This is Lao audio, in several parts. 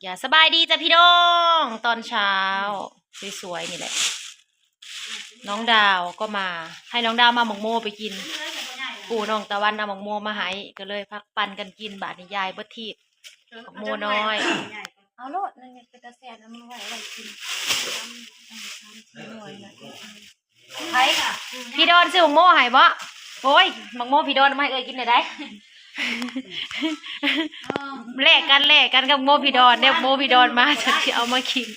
ຢ່າ ສະບາຍດີຈ້ະພີ່ນ້ອງ ຕອນເຊົ້າສວຍໆນີ້ແຫຼະ ນ້ອງດາວກໍມາ ໃຫ້ນ້ອງດາວມາໝາກໂມໄປກິນ ປູ່ນ້ອງຕາວັນເອົາໝາກໂມມາໃຫ້ ກໍເລີຍພາກັນປັ່ນກັນກິນ ບາດນີ້ຢາຍເບິດທີບ ໝາກໂມນ້ອຍ ເອົາໂລດ ນັ້ນເປັນຕາແຊບ ເອົາມາໄວ້ ໄວ້ກິນ ໃຜ ພີ່ດອນຊື້ໝາກໂມໃຫ້ບໍ? ໂອ້ຍ ໝາກໂມພີ່ດອນເອົາມາໃຫ້ເອື້ອຍກິນແດ່ໃດ ແລກກັນ ແລກກັນກັບໝາກໂມພີ່ດອນເດ້ ໝາກໂມພີ່ດອນມາ ຊິເອົາມາກິນ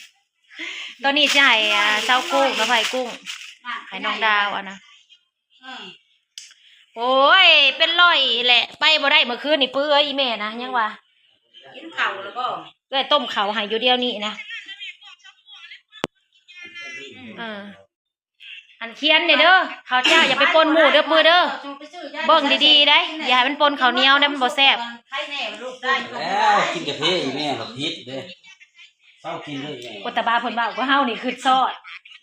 ຕອນນີ້ຊິໃຫ້ ອ່າ ຊາວກຸ້ງ ກັບໃຜກຸ້ງ ໃຫ້ນ້ອງດາວ ອັນນະ ໂອ້ຍ ເປັນຮ້ອຍແຫຼະ ໄປບໍ່ໄດ້ ມື້ຄືນນີ້ ປຶ້ເອີຍ ອີ່ແມ່ນະ ຍັງວ່າ ກິນເຂົ້າແລ້ວບໍ່? ເອື້ອຍຕົ້ມເຂົ້າໃຫ້ຢູ່ດຽວນີ້ນະ ເອີ ອັນຂຽນນີ້ເດີ ເຂົ້າເຈົ້າຢ່າໄປປົນໝູ່ເດີ ປຶ້ເດີ ເບິ່ງດີໆໄດ໋ ຢ່າໃຫ້ມັນປົນເຂົ້າໜຽວນະ ມັນບໍ່ແຊບ ແລ້ວກິນກາເຟອີ່ແມ່ລະຜິດເດ້ ເຊົາກິນເດີອີ່ແມ່ ໂອ ຕາບາເພິ່ນເວົ້າ ກໍເຮົານີ້ຄຶດຊອດ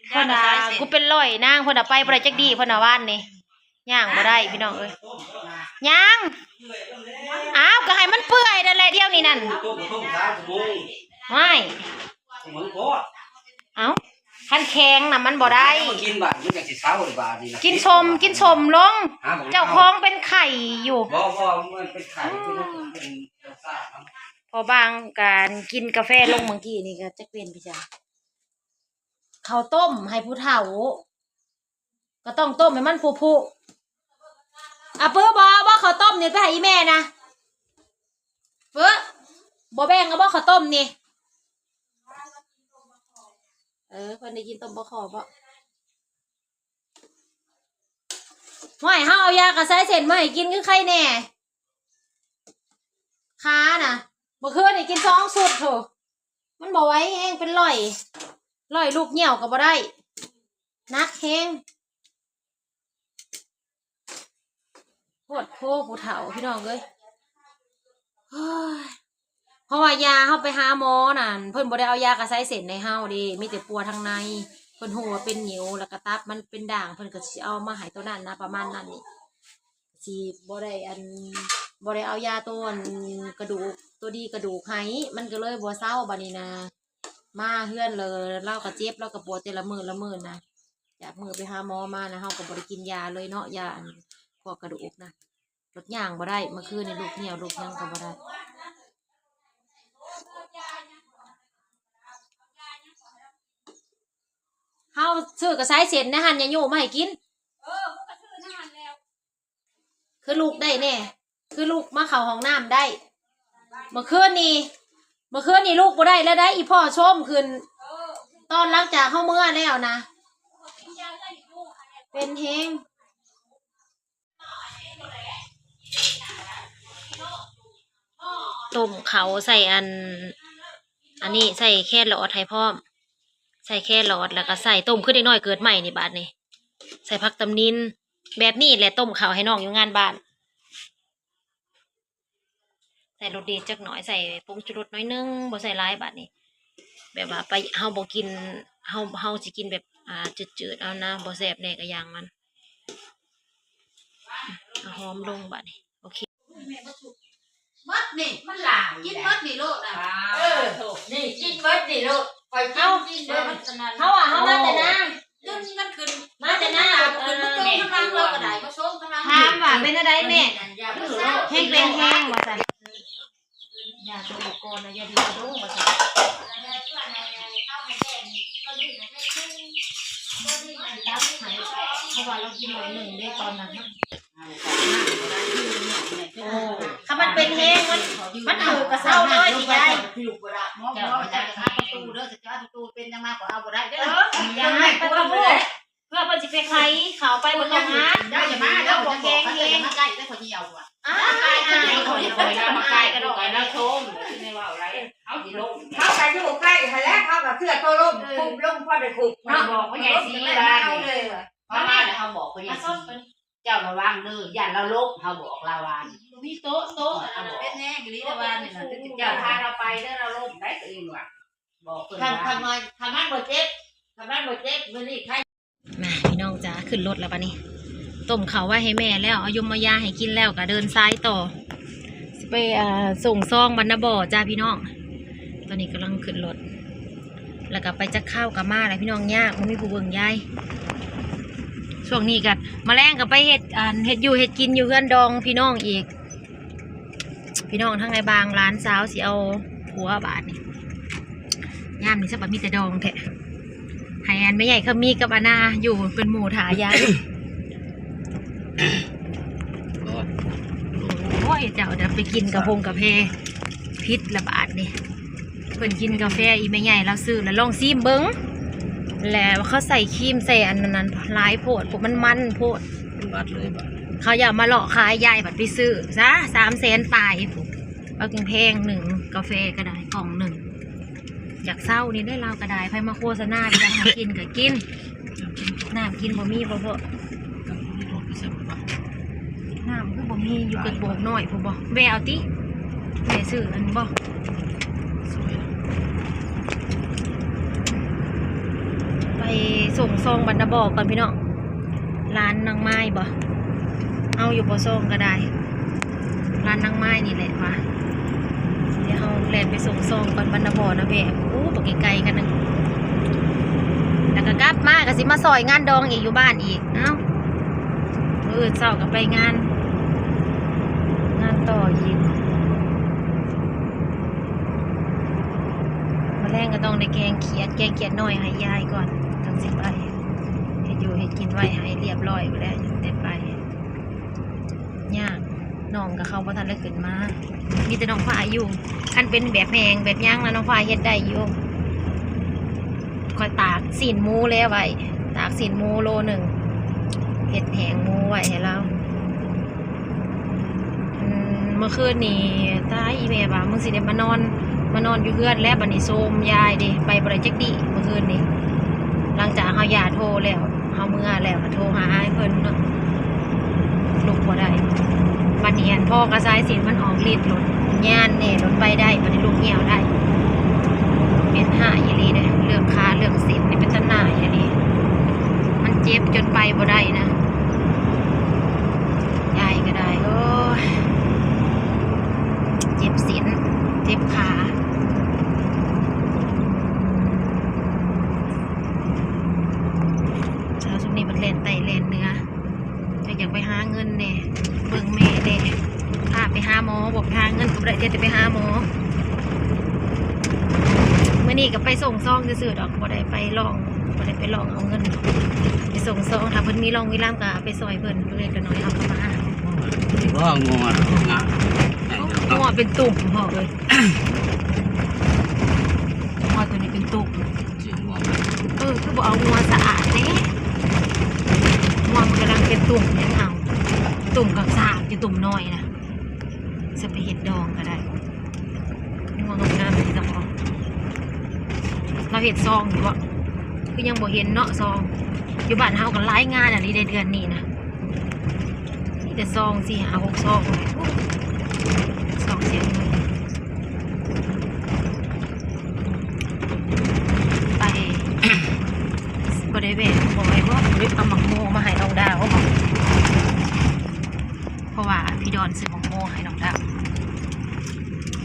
ເພິ່ນວ່າ ກູເປັນຮ້ອຍນາງ ເພິ່ນວ່າໄປບໍ່ໄດ້ຈັກດີ້ ເພິ່ນວ່າວານນີ້ ຍ່າງບໍ່ໄດ້ພີ່ນ້ອງເອີຍ ຍ່າງ ອ້າວ ກໍໃຫ້ມັນເປື່ອຍນັ້ນແຫຼະ ດຽວນີ້ນັ້ນ ຕົ້ມກໍຕົ້ມສາມຊົ່ວໂມງ ວ້າຍ ເອົ້າ ຄັນແຂງນະມັນບໍ່ໄດ້ ກິນບາດມັນກໍຊິເຊົາບາດນີ້ນະ ກິນສົ້ມ ກິນສົ້ມລົງ ຫາບັກນາວ ເຈົ້າຂອງເປັນໄຂ້ຢູ່ ບໍ່ ບໍ່ ມັນເປັນໄຂ້ ອືມ ເປັນ ເປັນປະສາດເນາະ ພໍບາງການກິນກາແຟລົງເມື່ອກີ້ນີ້ກໍຈັກເປັນໄປຈັ່ງ ເຂົ້າຕົ້ມໃຫ້ຜູ້ເຖົ້າ ກໍຕ້ອງຕົ້ມໃຫ້ມັນຜຸໆ ອາ ປຶ້ ບໍ່ ບໍ່ ເຂົ້າຕົ້ມນີ້ໄປໃຫ້ອີ່ແມ່ນະ ປຶ້ ບໍ່ແບ່ງເອົາບໍ່ ເຂົ້າຕົ້ມນີ້ ເອີ ເພິ່ນໄດ້ກິນຕົ້ມປາຄໍ່ບໍ່ ຫ້ວຍ ເຮົາເອົາຢາກະໄຊເສັ້ນມາໃຫ້ກິນຄືໄຄແດ່ ຂານະ ເມື່ອຄືນນີ້ກິນສອງຊຸດໂທ້ ມັນບໍ່ໄຫວແຮງ ເປັນຮ້ອຍ ຮ້ອຍລູກຍ່ຽວກໍບໍ່ໄດ້ ໜັກແຮງ ໂພດໂພຜູ້ເຖົ້າພີ່ນ້ອງເອີຍ ເຮີ້ຍ ເພາະວ່າຢາເຮົາໄປຫາໝໍນັ້ນ ເພິ່ນບໍ່ໄດ້ເອົາຢາກະໄຊເສັ້ນໃຫ້ເຮົາເດ້ ມີແຕ່ປົວທາງໃນ ເພິ່ນຮູ້ວ່າເປັນຫຍິວ ແລ້ວກະຕັບມັນເປັນດ່າງ ເພິ່ນກະຊິເອົາມາໃຫ້ໂຕນັ້ນນະ ປະມານນັ້ນນີ້ ຊິບໍ່ໄດ້ອັນ ບໍ່ໄດ້ເອົາຢາໂຕອັນກະດູກ ໂຕດີກະດູກໃຫ້ ມັນກໍເລີຍບໍ່ເຊົາ ບາດນີ້ນະ ມາເຮືອນແລ້ວລາວກໍເຈັບ ລາວກໍປວດແຕ່ລະມື້ລະມື້ນະ ຈາກມື້ໄປຫາໝໍມານະ ເຮົາກໍບໍ່ໄດ້ກິນຢາເລີຍເນາະ ຢາອັນພວກກະດູກນະ ລົດຍ່າງບໍ່ໄດ້ ເມື່ອຄືນນີ້ລູກຫ່ຽວລູກຫຍັງກໍບໍ່ໄດ້ ເຮົາຊື້ກະໄຊເສັ້ນໃນຫັ້ນ ຍາໂຍມາໃຫ້ກິນ ຄືລຸກໄດ້ແດ່ ຄືລຸກມາເຂົ້າຫ້ອງນ້ຳໄດ້ ເມື່ອຄືນນີ້ ເມື່ອຄືນນີ້ລຸກບໍ່ໄດ້ແລ້ວໄດ໋ ອີ່ພໍ່ໂຊມຂຶ້ນ ຕອນຫຼັງຈາກເຮົາເມືອແລ້ວນະ ເປັນແຮງ ຕົ້ມເຂົ້າໃສ່ອັນ ອັນນີ້ໃສ່ແຄຣອດໃຫ້ພ້ອມ ໃສ່ແຄຣອດ ແລ້ວກໍໃສ່ ຕົ້ມຄືເດັກນ້ອຍເກີດໃໝ່ນີ້ ບາດນີ້ ໃສ່ຜັກຕຳນິນ ແບບນີ້ແຫຼະ ຕົ້ມເຂົ້າໃຫ້ນ້ອງຢູ່ງານບ້ານ ໃສ່ລົດເດດຈັກໜ້ອຍ ໃສ່ຜົງຊູລົດໜ້ອຍໜຶ່ງ ບໍ່ໃສ່ຫຼາຍ ບາດນີ້ ແບບວ່າໄປ ເຮົາບໍ່ກິນ ເຮົາ ເຮົາຊິກິນແບບ ອ່າ ຈືດໆ ເອົານະ ບໍ່ແຊບແດ່ກໍຢ່າງມັນ ເອົາຫອມລົງ ບາດນີ້ ໂອເຄ ໝົດນີ້ ມັນຫຼາຍ ກິນໝົດນີ້ໂລດນະ ເອີ ນີ້ກິນໝົດນີ້ໂລດ ຂ້ອຍກິນ ເຮົາ ກິນເບິດ ເຮົາວ່າເຮົາມາແຕ່ນາ ດຶງກັນຂຶ້ນ ມາແຕ່ນາ ຂຶ້ນມາໂຕຂ້າງຫຼັງເຮົາກໍໄດ້ ມາໂຊມຂ້າງຫຼັງ ຖາມວ່າເປັນຈັ່ງໃດແມ່ ແຮງເປັນແຮງວ່າຊັ້ນ ຢາໂຕກ່ອນນະ ຢ່າດີກະດົງວ່າຊັ້ນ ເພາະວ່າລາວກິນໜ້ອຍໜຶ່ງເດ້ຕອນນັ້ນນະ ຄັນມັນເປັນແຮງ ມັນ ມັນຖືກກະເຊົາເລີຍນີ້ຍາຍ ເຈົ້າ ເຈົ້າຫາປະຕູເດີ ເຈົ້າປະຕູເປັນຫຍັງມາກໍເອົາບໍ່ໄດ້ເດີ ຢ່າໃຫ້ປະຕູ ເພື່ອເພິ່ນຊິໄປໄຂ ເຂົາໄປບໍ່ຕ້ອງຫາ ເຈົ້າຢ່າມາເດີ ບໍ່ແຂງແຮງ ມາໃກ້ເດີ ຂ້ອຍຊິເອົາວ່າ ອ້າຍ ອ້າຍ ຂ້ອຍຊິເອົາມາໃກ້ ຂ້ອຍຊິເອົາມາໂຊມ ຊິໄດ້ເວົ້າໄດ້ ເຮົາຊິລົງ ເຮົາກໍຢູ່ໃກ້ຫັ້ນແຫຼະ ເຮົາກໍເຊື່ອໂຕລົມ ເອີ ຄຸບລົງພໍໄດ້ຄຸບ ຂ້ອຍບອກພໍ່ໃຫຍ່ສີວ່າ ເຮົາມາແລ້ວເຮົາບອກພໍ່ໃຫຍ່ສີ ເຈົ້າລະວັງເດີ ຢ້ານລາວລົບ ເຮົາບອກລາວວ່າ ມີໂຕະ ໂຕະ ເປັນແຮງອີ່ຫຼີລາວວ່ານີ້ນະ ເຈົ້າພາລາວໄປເດີ ລາວລົບໄດ້ ຕົວເອງວ່າ ບອກເພິ່ນ ຄັນ ວ່າ ຄັນວ່າ ຄັນມັນບໍ່ເຈັບ ຄັນມັນບໍ່ເຈັບ ມື້ນີ້ໃຄ ມາ ພີ່ນ້ອງຈ໋າ ຂຶ້ນລົດແລ້ວບາດນີ້ ຕົ້ມເຂົ້າໄວ້ໃຫ້ແມ່ແລ້ວ ເອົາຍົມເອົາຢາໃຫ້ກິນແລ້ວ ກໍເດີນສາຍຕໍ່ ຊິໄປ ເອີ ສົ່ງຊອງບັນນະບໍ່ຈ້າ ພີ່ນ້ອງ ຕອນນີ້ກຳລັງຂຶ້ນລົດ ແລ້ວກໍໄປຈັກຄາວກໍມາແລ້ວ ພີ່ນ້ອງ. ຍາກ ບໍ່ມີຜູ້ເບິ່ງຍາຍ. ຊ່ວງນີ້ກໍມາແລງກໍໄປເຮັດ ອັນ ເຮັດຢູ່ເຮັດກິນຢູ່ເຮືອນດອງພີ່ນ້ອງອີກ. ພີ່ນ້ອງທາງໃນບາງ ຫຼານສາວຊິເອົາຜົວບາດນີ້. ຍາມນີ້ຊະບາດມີແຕ່ດອງແທ້. ໃຫ້ອັນແມ່ໃຫຍ່ເຂົາມີກັບອານາຢູ່ເປັນໝູ່ຖ້າຍາຍ. ໂອ້ຍ ໂອ້ຍ ເຈົ້າໄດ້ໄປກິນກາຟົງກາແຟ ຜິດລະບາດນີ້. ເພິ່ນກິນກາແຟ ອີແມ່ໃຫຍ່ລາວຊື້ ແລ້ວລອງຊີມເບິ່ງ ແລ້ວເຂົາໃສ່ຄຣີມ ໃສ່ອັນນັ້ນຫຼາຍໂພດ ພວກມັນມັນໂພດ ເຂົາຢາກມາເລາະຂາຍ ຍາຍບັດໄປຊື້ຊະ ສາມແສນປາຍພຸ້ນ ບັກແພງໜຶ່ງ ກາແຟກໍໄດ້ກ່ອງໜຶ່ງ. ຢາກເຊົານີ້ໄດ໋ ລາວກໍໄດ້ ໃຜມາໂຄສະນາ ຢາກໃຫ້ກິນກໍກິນ. ນ້ຳກິນບໍ່ມີບໍ່ພໍ່? ນ້ຳຄືບໍ່ມີ ຢູ່ກະໂບກນ້ອຍພຸ້ນບໍ່? ແວ່ເອົາຕິ ແວ່ຊື້ອັນບໍ່? ໄປສົ່ງຊອງບັນນະບໍ່ກ່ອນພີ່ນ້ອງ. ຮ້ານນາງໄມ້ບໍ່? ເອົາຢູ່ບໍ່ ຊອງກໍໄດ້ ຮ້ານນາງໄມ້ນີ້ແຫຼະວ່າ. ດຽວເຮົາແລ່ນໄປສົ່ງຊອງກ່ອນ ບັນນະບໍ່ນະແວະ ໂອ້ ບັກໄກໆ ກັນໜຶ່ງ ແລ້ວກໍກັບມາກໍຊິມາຊ່ອຍງານດອງອີກ ຢູ່ບ້ານອີກ. ເອົ້າ ມື້ອື່ນເຊົ້າກໍໄປງານ ງານຕໍ່ອີກ. ມື້ແລງກໍຕ້ອງໄດ້ແກງຂຽດ ແກງຂຽດນ້ອຍໃຫ້ຍາຍກ່ອນ ຈັ່ງຊິໄປ ເຮັດຢູ່ເຮັດກິນໄວ້ໃຫ້ລຽບຮ້ອຍພຸ້ນແຫຼະ ຈັ່ງໄດ້ໄປ. ຍາກ ນ້ອງກໍເຂົາບໍ່ທັນໄດ້ຂຶ້ນມາ ມີແຕ່ນ້ອງພາຢູ່. ຄັນເປັນແບບແຫ້ງແບບຫຍັງນະ ນ້ອງພາເຮັດໄດ້ຢູ່. ຂ້ອຍຕາກຊີ້ນໝູແລ້ວໄວ້ ຕາກຊີ້ນໝູໂລໜຶ່ງ ເຮັດແຫ້ງໝູໄວ້ໃຫ້ລາວ. ອືມ ເມື່ອຄືນນີ້ ຕາຍ ອີແມ່ວ່າ ມຶງຊິໄດ້ມານອນ ມານອນຢູ່ເຮືອນແລ້ວ ບັດນີ້ໂຊມຍາຍເດ້ ໄປບໍ່ໄດ້ຈັກດີ້ເມື່ອຄືນນີ້. ຫຼັງຈາກເຮົາຢ່າໂທແລ້ວ ເຮົາເມືອແລ້ວກໍໂທຫາອ້າຍເພິ່ນເນາະ ລຸກບໍ່ໄດ້. ບັດນີ້ອັນ ພໍກະສາຍສີນມັນອອກລິດ ລົດຍານແດ່ ລົດໄປໄດ້ ບັດນີ້ລຸກຍ່ຽວໄດ້. ເປັນຫາຍອີ່ຫຼີເດ້ ເລື່ອງຂາເລື່ອງເສັ້ນນີ້ເປັນຕາໜ້າຍອີ່ຫຼີ ມັນເຈັບຈົນໄປບໍ່ໄດ້ນະ. ຍາຍກໍໄດ້ ໂອ້ຍ ເຈັບເສັ້ນ ເຈັບຂາ. ເຊົ້າຊຸມນີ້ມັນແລ່ນໃຕ້ແລ່ນເໜືອ ກໍຢາກໄປຫາເງິນແດ່ ເບິ່ງແມ່ແດ່ ພາໄປຫາໝໍ ບໍ່ໄປຫາເງິນກໍບໍ່ໄດ້ ເດແຕ່ໄປຫາໝໍ. ມື້ນີ້ກໍໄປສົ່ງຊອງຊື່ໆດອກ ບໍ່ໄດ້ໄປລອງ ບໍ່ໄດ້ໄປລອງເອົາເງິນ ໄປສົ່ງຊອງ. ຖ້າເພິ່ນມີລອງມີລາມກໍເອົາໄປຊ່ອຍເພິ່ນເລັກໆນ້ອຍໆ ເຮົາກໍມາ. ບໍ່ ງົວ ງົວເປັນຕຸ່ມພໍ່ເອີຍ ງົວໂຕນີ້ເປັນຕຸ່ມ. ເອີ ຄືບໍ່ເອົາງົວສະອາດແດ່ ງົວມັນກຳລັງເປັນຕຸ່ມ ຍັງເອົາ ຕຸ່ມກັບສາກຢູ່ ຕຸ່ມນ້ອຍນະ ຊິໄປເຮັດດອງກໍໄດ້. ງົວງາມໆ ນີ້ຕ້ອງເອົາ. ລາວເຮັດຊອງຢູ່ບໍ່? ຄືຍັງບໍ່ເຫັນເນາະຊອງ. ຢູ່ບ້ານເຮົາກໍຫຼາຍງານອີ່ຫຼີໃນເດືອນນີ້ນະ ມີແຕ່ຊອງ ສີ່ ຫ້າ ຫົກ ຊອງເລີຍ ຊອງເສຍເງິນ. ໄປ ບໍ່ໄດ້ແວ່ບໍ່ໄດ້ເອົາໝາກໂມມາໃຫ້ນ້ອງດາວ ເພາະວ່າພີ່ດອນຊື້ໝາກໂມໃຫ້ນ້ອງດາວ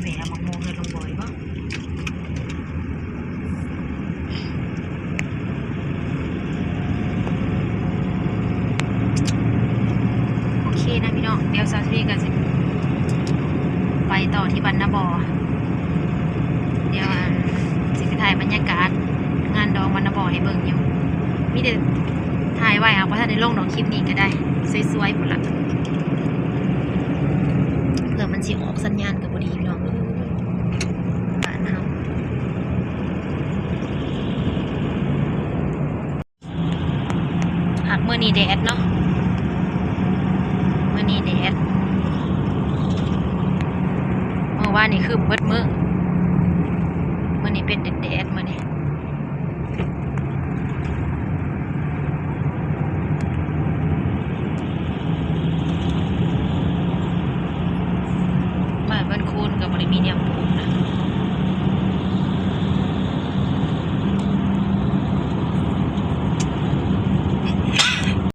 ແວ່ເອົາໝາກໂມເຮືອນນ້ອງບອຍບໍ່? ໂອເຄນະພີ່ນ້ອງ ດຽວສາວທະວີກໍຊິໄປຕໍ່ທີ່ບັນນະບໍ່ ດຽວ ອັນ ຊິໄປຖ່າຍບັນຍາກາດງານດອງບັນນະບໍ່ໃຫ້ເບິ່ງຢູ່ ມີແຕ່ຖ່າຍໄວ້ ເຮົາບໍ່ທັນໄດ້ລົງດອກ ຄລິບນີ້ກໍໄດ້ ສວຍໆ ພຸ້ນລະ ເພື່ອມັນຊິອອກສັນຍານກໍບໍ່ດີພີ່ນ້ອງເອີຍ ບ້ານເຮົາ. ຫາກມື້ນີ້ແດດເນາະ ມື້ນີ້ແດດ ມື້ວານນີ້ຄຶ້ມເບິດມື້ ມື້ນີ້ເປັນແດດ